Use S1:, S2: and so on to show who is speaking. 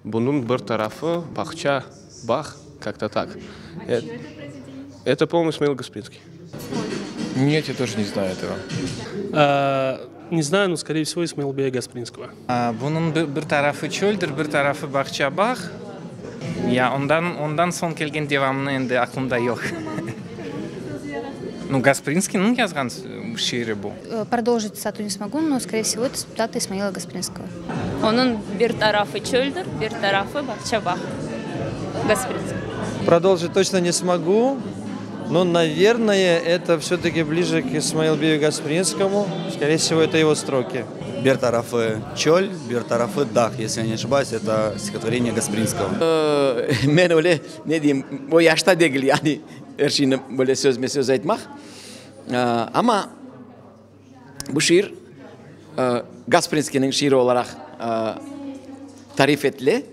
S1: Bunıñ bir tarafı bağça, bağ, как-то так. Это, по-моему, Исмаил Гаспринский.
S2: Нет, я тоже не знаю этого.
S3: Не знаю, но, скорее всего, Исмаил Бея Гаспринского.
S4: Bunıñ bir tarafı çöldir, bir tarafı bağça bağ. Ya ondan soñ kelgen devamını endi aqlımda yoq. Nu, Gasprinskiyniñ yazğan şiiri bu.
S5: Продолжить цитату не смогу, но, скорее всего, это цитата Исмаила Гаспринского.
S6: Onıñ bir tarafı çöldir, bir tarafı bağça bağ. Gasprinskiy.
S7: Продолжить точно не смогу, но, наверное, это все-таки ближе к Исмаилу Бею Гаспринскому. Скорее всего, это его строки.
S8: Bir tarafı çöl, bir tarafı dağ. Если я не ошибаюсь, это стихотворение Гаспринского.
S9: Men öyle, ne deyim, o yaşta degil, yani er şeyni böyle sözme-söz aytmaq. Amma bu şiir Gasprinskiyniñ şiiri olaraq tarif etile.